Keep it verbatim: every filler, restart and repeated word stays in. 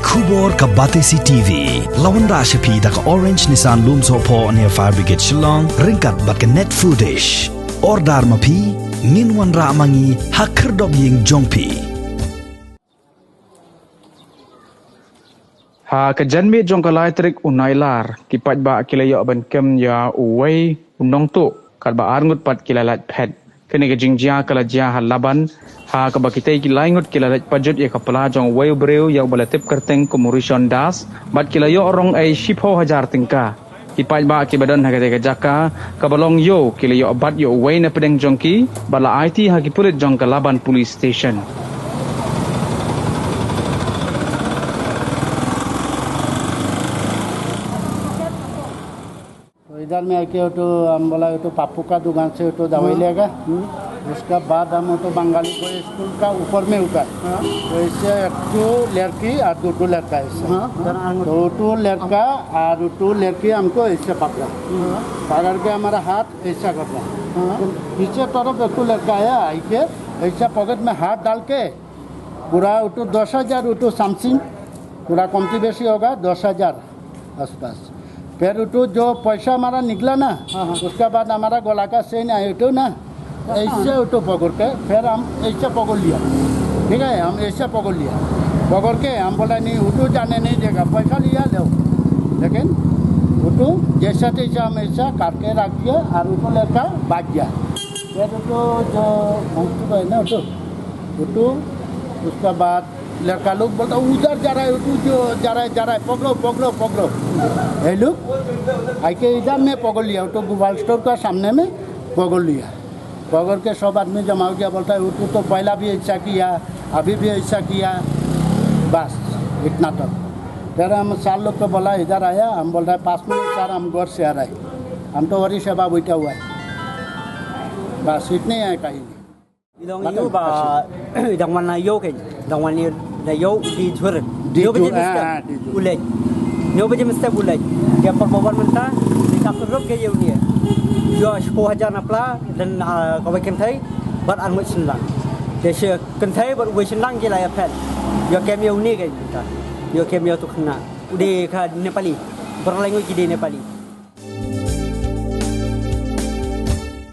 Khubor ka Batesi T V la wanrah sha phi da ka Orange Nissan Lumsohphoh near Fire Brigade Shillong ryngkat bad ka Net Foodish. Order ma phi, ngin wanrah ma ngi ha khyrdop ïing jong phi. Ha ka janmiet jong ka lai tarik u Nailar, ki paidbah ki la ïoh ban kem ïa uwei u nongtuh, katba arngut pat ki la lait phet. Kane ka jingjia ka la jia ha Laban, ha kaba kitei ki laingut ki la leit pajut ïa ka pla jong uwei u briew ïa uba la tip kyrteng kum u Rishon Das, bad ki la ïoh rong ei shiphew hajar tyngka. Ki paidbah kiba don ha katei ka jaka kaba long ïew ki la ïoh bat ïa uwei na pdeng jong ki, bad la aiti ha ki pulit jong ka Laban Police Station. तो इधर में आके वो तो हम बोला, वो तो पप्पू का दुकान से वो तो दवाई हाँ। लेगा। हम्म। उसका बाद हम वो तो बंगाली को स्कूल का ऊपर में उठा। हाँ। तो इससे एक ठो लड़की और दो ठो लड़का है इससे। हाँ, हाँ। तो वो तो लड़का और वो तो लड़की हमको इससे पकड़ा। हाँ। पकड़ के हमारा हाथ ऐसा कर रहा। हाँ। तो पीछे तरफ एक ठो लड़का आया, आई के ऐसा पॉकेट में हाथ डाल के पूरा वो तो दस हजार, वो तो समथिंग, पूरा कमती बेसी होगा, दस हजार आसपास। फिर वो तो जो पैसा हमारा निकला ना, हाँ, हाँ। उसके बाद हमारा गला का चेन है वो तो ना, हाँ। ऐसे वो तो पकड़ के, फिर हम ऐसे पकड़ लिया, ठीक है, हम ऐसे पकड़ लिया, पकड़ के हम बोला, "नहीं, वो तो जाने नहीं देगा, पैसा लिया लो।" लेकिन वो तो जैसा तैसा हम ऐसा करके रख दिया और वो तो लड़का भाग गया। फिर वो तो जो भोंसले है ना, वो तो, वो तो उसके बाद लड़का लोग बोलता, "उधर जा रहा है, वो तो जो जा रहा है, जा रहा है, पकड़ो, पकड़ो, पकड़ो।" ये लोग आके इधर में पकड़ लिया, वो तो गोपाल स्टोर का सामने में पकड़ लिया। पकड़ के सब आदमी जमा हो गया, बोलता है, "वो तो, तो पहला भी ऐसा किया, अभी भी ऐसा किया।" बस, इतना तो। फिर हम सर लोग को बोला, इधर आया, हम बोल रहा है, "पाँच मिनट सर, हम घर से आ रहे हैं, हम तो वही सेवा बैठा हुआ है।" बस, इतनी है कहानी। Ilong yu ba idang wan na yo ke, idang wan ni na yo di jur. Di jur, ah, di jur. Ulej. Nyo ba jim step ulej. Dia perbawan mentah, di tak rup ke yo ni. Yo sepuluh hajar na pla, dan, ah, kawai kentai, bat angut senlang. Dia se kentai, bat uwe senlang ke la ya pen. Yo kem yo ni ke, yo kem yo tu kena. Ude ka Nepali. Berlangu ki di Nepali.